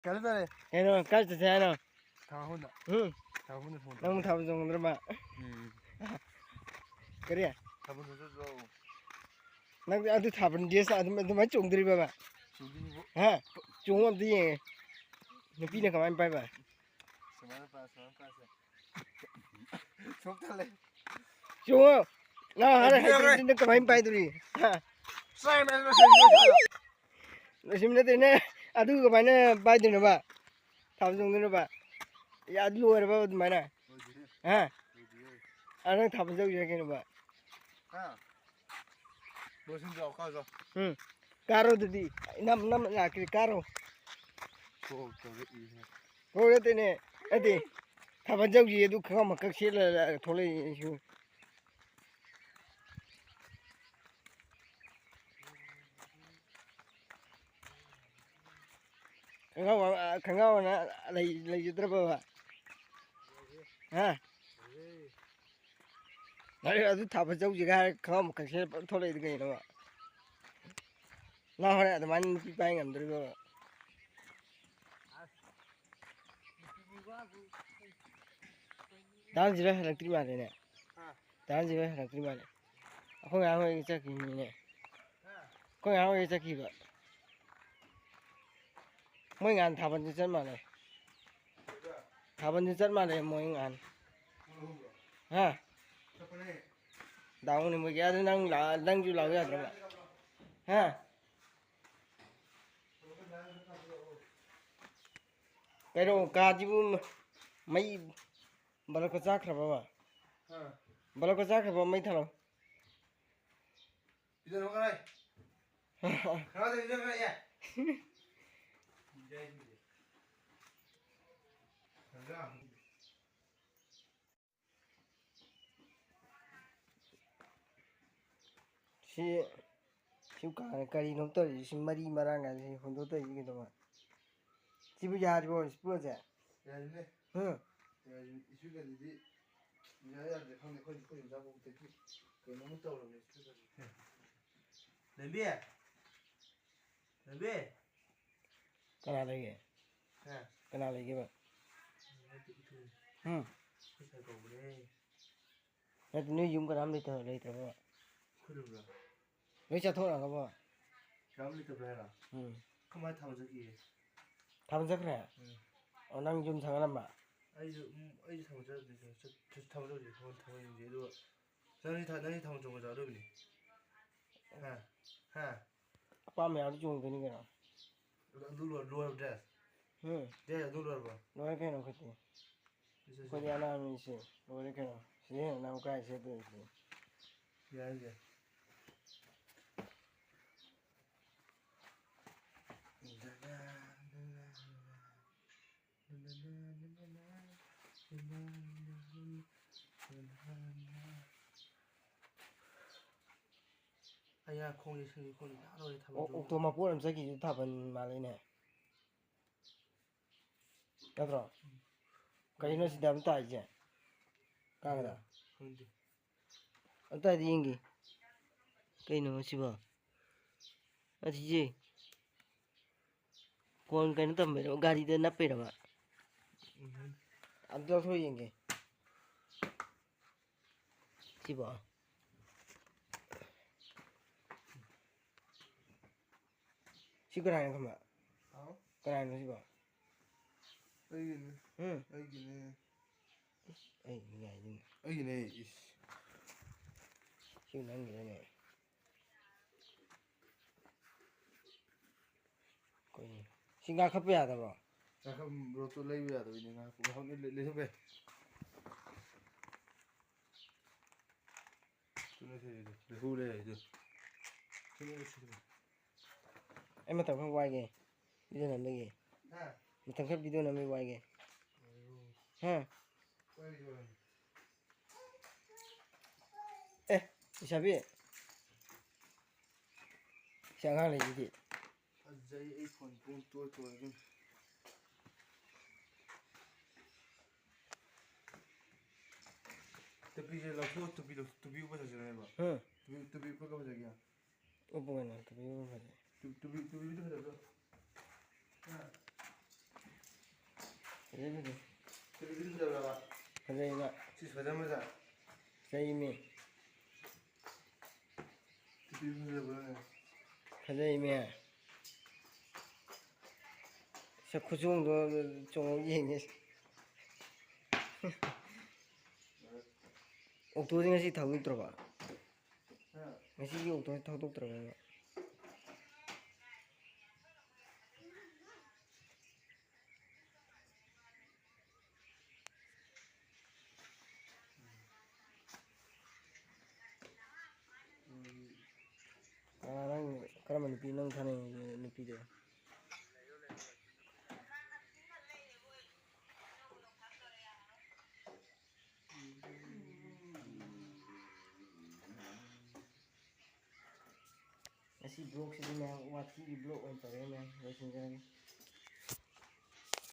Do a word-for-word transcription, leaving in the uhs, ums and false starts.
ꯀꯩꯅꯣ ꯇꯧꯔꯦ꯫ ꯀꯩꯅꯣ, ꯀꯥꯏ ꯆꯠꯁꯦ ꯍꯥꯏꯅꯣ? ꯊꯥꯡꯃꯩꯕꯟꯗ꯫ ꯎꯝ꯫ ꯊꯥꯡꯃꯩꯕꯟꯗ ꯊꯣꯡ ꯅꯪ ꯆꯠꯁꯦ꯫ ꯊꯥꯕꯜ ꯆꯣꯡꯉꯝꯗ꯭ꯔꯕ? ꯎꯝ꯫ ꯀꯔꯤ? ꯊꯥꯕꯜ ꯆꯣꯡ ꯆꯠꯁꯤꯔꯣ? ꯅꯪꯗꯤ ꯑꯗꯨ ꯊꯥꯕꯜ ꯗ꯭ꯔꯦꯁ ꯑꯗꯨꯝ, ꯑꯗꯨꯃꯥꯏꯅ ꯆꯣꯡꯗꯣꯔꯤꯕꯕ? ꯆꯣꯡꯗꯣꯏꯅꯤꯕꯣ꯫ ꯍꯥ? ꯆꯣꯡꯉꯣ ꯑꯝꯇ ꯌꯦꯡꯉꯦ꯫ ꯅꯨꯄꯤꯅ ꯀꯃꯥꯏꯅ ꯄꯥꯏꯕ? ꯁꯨꯃꯥꯏꯅ ꯄꯥꯏ, ꯁꯨꯃꯥꯏꯅ ꯄꯥꯏꯁꯦ꯫ ꯁꯣꯝ ꯊꯜꯂꯦ꯫ ꯆꯣꯡꯉꯣ꯫ ꯅꯪ ꯍꯥꯟꯅ ꯑꯦ, ꯍꯩꯇ꯭ꯔꯗꯤ ꯅꯪ ꯀꯃꯥꯏꯅ ꯄꯥꯏꯗꯣꯔꯤ? ꯍꯥ? ꯆꯥꯏ, ꯃꯌꯥꯝ ꯂꯣꯏꯁꯤꯟꯕꯤꯌꯣ꯫ ꯂꯣꯏꯁꯤꯟꯕ ꯅꯠꯇꯦꯅꯦ꯫ ꯑꯗꯨ ꯀꯃꯥꯏꯅ ꯄꯥꯏꯗꯣꯏꯅꯣꯕ? ꯊꯥꯕꯜ ꯆꯣꯡꯗꯣꯏꯅꯣꯕ? ꯌꯥ, ꯑꯗꯨ ꯂꯣꯏꯔꯕ ꯑꯗꯨꯃꯥꯏꯅ? ꯂꯣꯏꯗ꯭ꯔꯤꯍꯦ꯫ ꯍꯥ? ꯂꯣꯏꯗ꯭ꯔꯤꯍꯦ꯫ ꯑ, ꯅꯪ ꯊꯥꯕꯜ ꯆꯧꯁꯤꯔ ꯀꯩꯅꯣꯕ? ꯍꯥ? ꯂꯣꯏꯁꯤꯟꯁꯤ ꯂꯥꯛꯑꯣ, ꯀꯥꯔꯨꯁꯤ ꯂꯥꯛꯑꯣ꯫ ꯎꯝ꯫ ꯀꯥꯔꯣ ꯑꯗꯨꯗꯤ꯫ ꯑꯩ ꯅꯝ, ꯅꯝ ꯂꯥꯛꯀꯦ, ꯀꯥꯔꯣ꯫ ꯁꯣꯛ ꯇꯧꯔꯛꯏꯍꯦ꯫ ꯍꯣꯏ, ꯅꯠꯇꯦꯅꯦ꯫ ꯅꯠꯇꯦ꯫ ꯊꯥꯕꯜ ꯆꯧꯁꯤ ꯑꯗꯨ ꯈꯪꯒꯥꯎ ꯃꯀꯛ ꯁꯦꯠꯂ ꯊꯣꯛꯂꯛꯏꯁꯤꯕꯨ꯫ ꯈꯪꯒꯥꯎ ꯑꯃ, ꯈꯪꯒꯥꯎ ꯑꯅ ꯂꯩ-, ꯂꯩꯖꯗ꯭ꯔꯕꯕ? ꯍꯥ? ꯅꯪ ꯑꯗꯨ ꯊꯥꯕꯜ ꯆꯧꯁꯤꯒ ꯍꯥꯏꯔ ꯈꯪꯒꯥꯎ ꯃꯀꯛ ꯁꯦꯠꯂ ꯄꯪꯊꯣꯛꯂꯛꯏꯗꯨ ꯀꯩꯅꯣꯕ? ꯅꯪ ꯍꯣꯔꯦꯟ ꯑꯗꯨꯃꯥꯏꯅ ꯅꯨꯄꯤ ꯄꯥꯏ ꯉꯝꯗꯣꯔꯤꯕꯕ? ꯗꯥ ꯔꯟꯖꯤꯠ ꯍꯣꯏ ꯍꯜꯂꯛꯇ꯭ꯔꯤ ꯃꯥꯜꯂꯦꯅꯦ꯫ ꯍꯥ? ꯗꯥ ꯔꯟꯖꯤꯠ ꯍꯣꯏ ꯍꯜꯂꯛꯇ꯭ꯔꯤ ꯃꯥꯜꯂꯦ꯫ ꯑꯩꯈꯣꯏ ꯉꯥꯡ ꯍꯣꯏ ꯆꯠꯈꯤꯕꯅꯤꯅꯦ꯫ ꯍꯥ? ꯑꯩꯈꯣꯏ ꯉꯥꯡ ꯍꯣꯏ ꯆꯠꯈꯤꯕ꯫ ꯃꯣꯏ ꯉꯥꯟ ꯊꯥꯕꯜꯁꯨ ꯆꯠ ꯃꯥꯜꯂꯦ꯫ ꯊꯥꯕꯜꯁꯨ ꯆꯠ ꯃꯥꯜꯂꯦ ꯃꯣꯏ ꯉꯥꯟ꯫ ꯍꯥ? ꯗꯥꯎꯅꯤ ꯃꯣꯏꯒꯤ꯫ ꯑꯗꯨ ꯅꯪ ꯂꯥꯛ-, ꯅꯪꯁꯨ ꯂꯥꯛꯎ ꯌꯥꯗ꯭ꯔꯕ? ꯍꯥ? ꯀꯩꯅꯣ, ꯀꯥꯁꯤꯕꯨ ꯃꯩ ꯕꯂꯞꯀ ꯆꯥꯈ꯭ꯔꯕꯕ? ꯍꯥ? ꯕꯂꯞꯀ ꯆꯥꯈ꯭ꯔꯕ? ꯃꯩ ꯊꯥꯔꯣ꯫ ꯄꯤꯖꯔꯣ ꯀꯔꯥꯏ? ꯈꯔꯗ ꯄꯤꯖꯔꯣ ꯌꯥ꯫ ꯁꯤ, ꯁꯤ ꯀꯥ-, ꯀꯔꯤꯅꯣ ꯇꯧꯔꯤꯁꯤ? ꯁꯤ ꯃꯔꯤ ꯃꯔꯥꯡ ꯀꯥꯏꯁꯤ ꯍꯣꯟꯗꯣꯛꯇꯣꯏꯁꯤ ꯀꯩꯗꯧꯕ? ꯁꯤꯕꯨ ꯌꯥꯔꯤꯕꯣ, ꯁꯤ ꯄꯣꯠꯁꯦ? ꯌꯥꯔꯤꯅꯦ꯫ ꯍꯨꯝ꯫ ꯌꯥꯔꯤꯅꯦ꯫ ꯏꯁꯨ ꯀꯔꯤꯗꯤ ꯌꯥ ꯌꯥꯗ꯭ꯔꯦ ꯈꯪꯗꯦ꯫ ꯑꯩꯈꯣꯏ, ꯑꯩꯈꯣꯏ ꯌꯨꯝꯖꯥ ꯐꯥꯎꯕꯗꯒꯤ ꯀꯩꯅꯣꯝꯃ ꯇꯧꯔꯕꯅꯦ ꯏꯁꯨ ꯀꯔꯤ꯫ ꯂꯦꯝꯕꯤ! ꯂꯦꯝꯕꯤ! ꯀꯅꯥ ꯂꯩꯒꯦ? ꯍꯥ? ꯀꯅꯥ ꯂꯩꯒꯦꯕ? ꯅꯠꯇꯦ, ꯏꯊꯨ꯫ ꯍꯨꯝ? ꯑꯩꯈꯣꯏ ꯁꯥꯏ ꯀꯧꯕꯅꯦ꯫ ꯅꯠꯇꯦ, ꯅꯣꯏ ꯌꯨꯝ ꯀꯅꯥꯝ ꯂꯩꯇ-, ꯂꯩꯇ꯭ꯔꯕꯣ? ꯑꯩꯈꯣꯏ ꯌꯨꯝꯂꯣ? ꯂꯣꯏ ꯆꯠꯊꯣꯛꯅꯈ꯭ꯔꯕꯣ? ꯀꯅꯥꯝ ꯂꯩꯇꯕ꯭ꯔꯥ ꯍꯥꯏꯔꯣ? ꯎꯝ꯫ ꯑꯩꯈꯣꯏ ꯃꯥ ꯊꯕꯛ ꯆꯠꯈꯤꯌꯦ꯫ ꯊꯕꯛ ꯆꯠꯈ꯭ꯔꯦ? ꯎꯝ꯫ ꯑꯣ, ꯅꯪ ꯌꯨꯝ ꯁꯪꯒꯠꯂꯝꯕ? ꯑꯩꯁꯨ, ꯎꯝ, ꯑꯩꯁꯨ ꯊꯕꯛ ꯆꯠꯂꯝꯗꯦ, ꯆꯠ-, ꯆꯠ-, ꯊꯕꯛ ꯆꯠꯂꯝꯗꯦ, ꯊꯕꯛ, ꯊꯕꯛ ꯌꯦꯡꯗꯦ꯫ ꯑꯗꯨꯒ ꯅꯪꯗꯤ ꯊ-, ꯅꯪꯗꯤ ꯊꯥꯕꯜ ꯆꯣꯡꯕ ꯌꯥꯎꯗꯣꯏꯕꯅꯤ꯫ ꯍꯥ? ꯍꯥ? ꯑꯄꯥꯝꯕ ꯌꯥꯎꯔꯗꯤ ꯆꯣꯡꯗꯣꯏꯅꯤ ꯀꯩꯅꯣ꯫ ꯑꯗꯨ ꯂꯣꯏ-, ꯂꯣꯏꯔꯕ dress? ꯎꯝ꯫ Dress ꯑꯗꯨ ꯂꯣꯏꯔꯕ? ꯂꯣꯏꯔꯦ ꯀꯩꯅꯣ ꯑꯩꯈꯣꯏꯗꯤ꯫ ꯁꯦ, ꯁꯦ, ꯁꯦ꯫ ꯑꯩꯈꯣꯏꯗꯤ ꯑꯅꯥꯕꯅꯤ ꯁꯤ꯫ ꯂꯣꯏꯔꯦ ꯀꯩꯅꯣ꯫ ꯁꯤꯗꯩ ꯍꯦꯟꯅ ꯅꯪ ꯀꯥꯏ ꯁꯦꯠꯇꯣꯏꯅꯣ ꯁꯤꯗꯤ? ꯌꯥꯏ, ꯌꯥꯏ꯫ ꯑꯩꯌꯥ, ꯈꯣꯡꯁꯦ ꯁꯤꯡꯂꯤ ꯈꯣꯡꯁꯦ ꯌꯥꯝ ꯂꯣꯏꯔꯦ ꯊꯥꯕꯜ ꯑꯣ, ꯆꯣꯡꯕ꯫ ꯑꯣꯛꯇꯣ ꯃꯄꯣꯠ ꯑꯃ ꯆꯠꯈꯤꯁꯨ ꯊꯥꯕꯜ ꯃꯥꯜꯂꯦꯅꯦ꯫ ꯅꯠꯇ꯭ꯔꯣ? ꯎꯝ꯫ ꯀꯩꯅꯣ ꯁꯤꯗ ꯑꯃ ꯇꯥꯏꯁꯦ? ꯀꯥꯡꯗ? ꯈꯪꯗꯦ꯫ ꯑꯝꯇꯗꯤ ꯌꯦꯡꯒꯦ꯫ ꯀꯩꯅꯣ ꯁꯤꯕꯣ? ꯑꯁꯤꯁꯦ ꯀꯣꯟ ꯀꯩꯅꯣ ꯇꯝꯕꯩꯔꯣ? ꯒꯥꯔꯤꯗ ꯅꯞꯄꯩꯔꯕ? ꯎꯝ꯫ ꯑꯝꯇ ꯂꯧꯊꯣꯛ ꯌꯦꯡꯒꯦ꯫ ꯁꯤꯕꯣ? ꯁꯤ ꯀꯅꯥꯅꯣ ꯈꯪꯕ꯭ꯔꯥ? ꯍꯥꯎ? ꯀꯅꯥꯅꯣ ꯁꯤꯕꯣ? ꯑꯩꯒꯤꯅꯦ꯫ ꯎꯝ? ꯑꯩꯒꯤꯅꯦ꯫ ꯑꯩꯒꯤꯅꯦ ꯍꯥꯏꯗꯨꯅ꯫ ꯑꯩꯒꯤꯅꯦ, ꯏꯁ꯫ ꯁꯤ ꯅꯪꯒꯤꯅꯦ꯫ ꯀꯩꯅꯣ? ꯁꯤ ꯉꯥꯈꯠꯄ ꯌꯥꯗꯕ꯭ꯔꯣ? ꯉꯥꯈꯠ-, ꯔꯣꯠꯇꯣ ꯂꯩꯕ ꯌꯥꯗꯕꯩꯅꯦ, ꯉꯥꯈꯠꯄ ꯉꯥꯏꯍꯥꯛ ꯂꯩ-, ꯂꯩꯊꯣꯛꯄ ꯌꯥꯏ꯫ ꯆꯨꯝꯅ ꯁꯤꯗꯤ ꯂꯩꯍꯧ ꯂꯩ ꯍꯥꯏꯗꯣ꯫ ꯆꯨꯝꯅ ꯁꯤꯗꯤ꯫ ꯑꯩ ꯃꯇꯝ ꯈꯔ ꯋꯥꯏꯒꯦ꯫ ꯚꯤꯗꯤꯑꯣ ꯅꯝꯕꯒꯤ꯫ ꯍꯥ? ꯃꯇꯝ ꯈꯔ ꯚꯤꯗꯤꯑꯣ ꯅꯝꯕꯒꯤ ꯋꯥꯏꯒꯦ꯫ ꯍꯥ? ꯋꯥꯏꯒꯦ, ꯋꯥꯏꯒꯦ꯫ ꯑꯦ, ꯂꯩꯁꯥꯕꯤ꯫ ꯁꯤ ꯑꯉꯥꯡ ꯂꯩꯁꯤꯗꯤ꯫ ꯐꯖꯩ, ꯑꯩ ꯐꯣꯟ ꯄꯨꯡ ꯇꯣꯏ ꯇꯣꯏ ꯑꯗꯨꯝ꯫ ꯇꯨꯄꯤꯁꯦ ꯂꯧꯊꯣꯛ, ꯇꯨꯄꯤ ꯂꯧ-, ꯇꯨꯄꯤ ꯎꯞꯄ ꯆꯠꯁꯤꯔ ꯍꯥꯏꯕ? ꯍꯥ? ꯇꯨꯄꯤ, ꯇꯨꯄꯤ ꯎꯞꯄ ꯀꯥꯏ ꯐꯖꯒꯦ? ꯎꯞꯄꯨ ꯀꯩꯅꯣ, ꯇꯨꯄꯤ ꯎꯞꯄ ꯐꯖꯩ꯫ ꯇꯨ-, ꯇꯨꯄꯤ, ꯇꯨꯄꯤꯗꯨ ꯐꯖꯕ꯭ꯔꯣ? ꯍꯥ? ꯐꯖꯩ, ꯐꯖꯩ꯫ ꯀꯔꯤ ꯐꯤꯂꯝ ꯐꯖꯕ꯭ꯔꯕ? ꯐꯖꯩꯕ꯫ ꯁꯤ ꯐꯖ ꯐꯖ꯫ ꯐꯖꯩꯃꯤ꯫ ꯅꯨꯄꯤ ꯐꯖꯕ꯭ꯔꯥꯅꯦ? ꯐꯖꯩꯃꯤ꯫ ꯁꯛ ꯈꯨꯆꯣꯡꯗꯣ ꯆꯣꯡꯉ ꯌꯦꯡꯉꯦ꯫ ꯑꯣꯛꯇꯣꯗꯤ ꯉꯁꯤ ꯊꯧꯗꯣꯛꯇ꯭ꯔꯕ? ꯍꯥ? ꯉꯁꯤꯒꯤ ꯑꯣꯛꯇꯣ ꯊꯧꯗꯣꯛꯇ꯭ꯔꯕ? ꯎꯝ꯫ ꯑꯥ, ꯅꯪ ꯀꯔꯝꯕ ꯅꯨꯄꯤ, ꯅꯪ ꯊꯥꯅꯩ ꯅꯨꯄꯤꯗꯣ? ꯉꯁꯤ vlogꯁꯤꯗꯤ ꯃꯌꯥꯝ ꯋꯥꯊꯤꯒꯤ vlog ꯑꯣꯏꯅ ꯇꯧꯔꯦ, ꯃꯌꯥꯝ ꯂꯣꯏꯁꯤꯟꯖꯔꯒꯦ꯫